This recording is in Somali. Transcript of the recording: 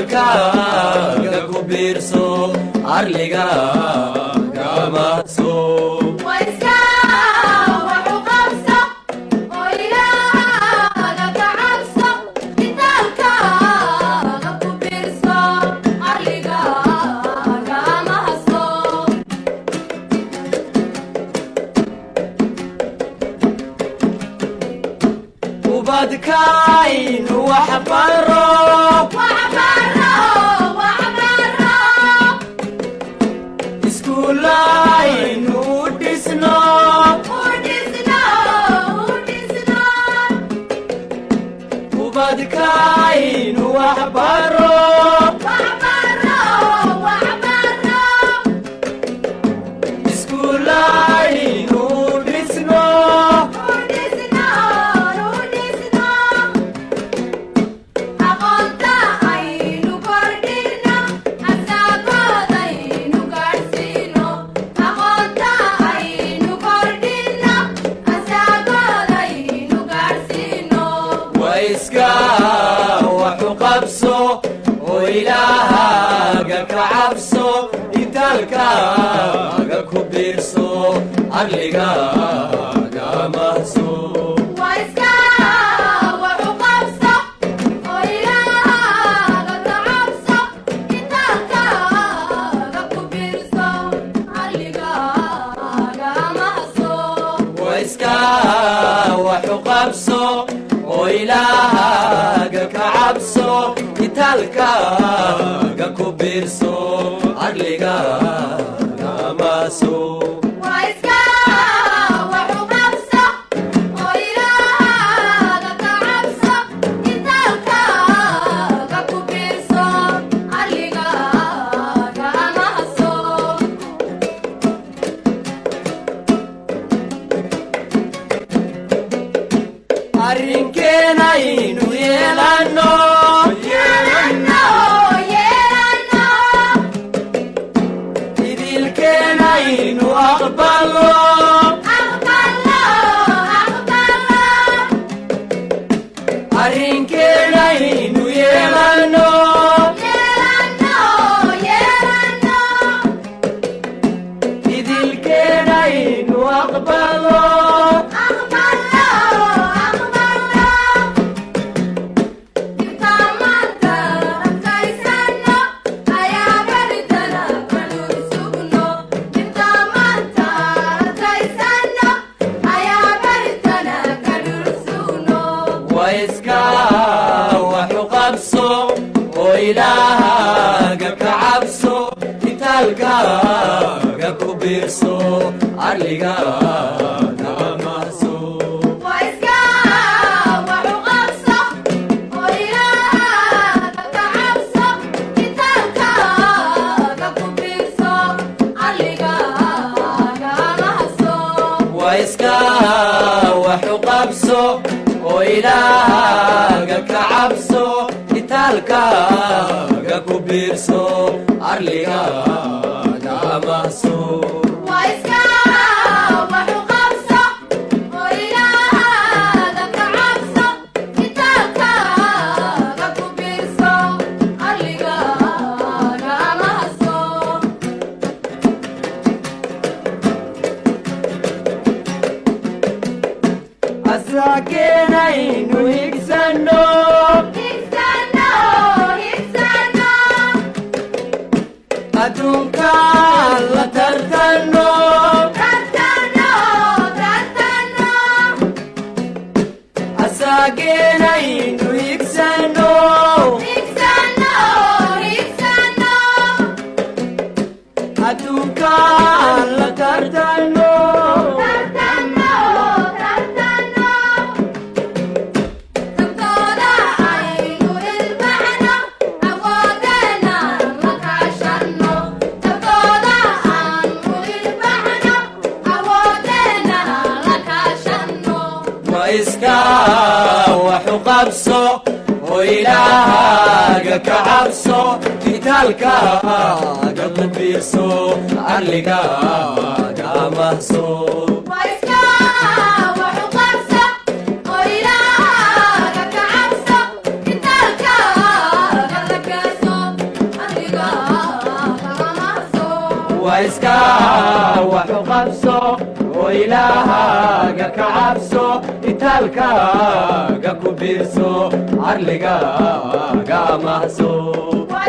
Itaalkaaga ku biirso, arliga kamahso. Waiska wax u qabso oo Ilaahaga ka cabso, itaalkaaga ku biirso, arligaaga amahso. Ubadkaynu waxbaro. Waxbaro, waxbaro. Iskuulaynu dhisno. U dhisno, u dhisno. Ubadkaynu waxbaro. Waxbaro, waxbaro. Iskuulaynu dhisno. U dhisno, u dhisno. Aqoonta aynu kordhino, asaagoodaynu gaadhsiino. Aqoonta aynu kordhino, asaagoodaynu gaadhsiino. Waa iska wax u qabso oo Ilaahaga ka cabso, itaalkaaga ku biirso, arligaaga mahso. Waa iska wax u qabso oo Ilaahaga ka cabso, itaalkaaga ku biirso, arligaaga mahso. Waa iska wax u qabso oo Ilaahaga ka cabso, itaalkaaga ku biirso, arligaaga mahso. Waa iska wax u qabso oo Ilaahaga ka cabso, itaalkaaga ku biirso, arligaaga mahso. Arrinkeenaynu yeelanno. Yeelanno, yeelanno. Idilkeenaynu aqbalno. Aqbalno, aqbalno. Arrinkeenaynu yeelanno. Yeelanno, yeelanno. Idilkeenaynu aqbalno. Aqbalno, aqbalno. Dhibta maanta adkaysano ayaa baritana kanuur sugno. Dhibta maanta adkaysano ayaa baritana kanuur sugno. Waa iska wax u qabso oo Ilaahaga ka cabso, itaalkaaga ku biirso, arligaaga mahso. Waa iska wax u qabso oo Ilaahaga ka cabso, itaalkaaga ku biirso, arligaaga mahso. Waa iska wax u qabso oo Ilaahaga ka cabso, itaalkaaga ku biirso, arligaaga mahso. Waa iska wax u qabso oo Ilaahaga ka cabso, itaalkaaga ku biirso, arligaaga mahso. Asaakeynaynu higsanno. Higsano, higsano. Adduunkaan la tartanno. Tartano, tartano. Asaakeynaynu higsanno. Higsano, higsano. Adduunkaan la tartanno. Tartano, tartano. Tabtooda aynu ilbaxno, awoodeenna la kaashanno. Tabtooda aanu ilbaxno, awoodeenna la kaashanno. Waa iska wax u qabso oo Ilaahaga ka cabso, itaalkaaga ku biirso, arligaaga mahso. Waa iska wax u qabso oo Ilaahaga ka cabso, itaalkaaga la kaaso. Waa iska wax u qabso oo Ilaahaga ka cabso, itaalkaaga ku biirso, arligaaga amahso. Waa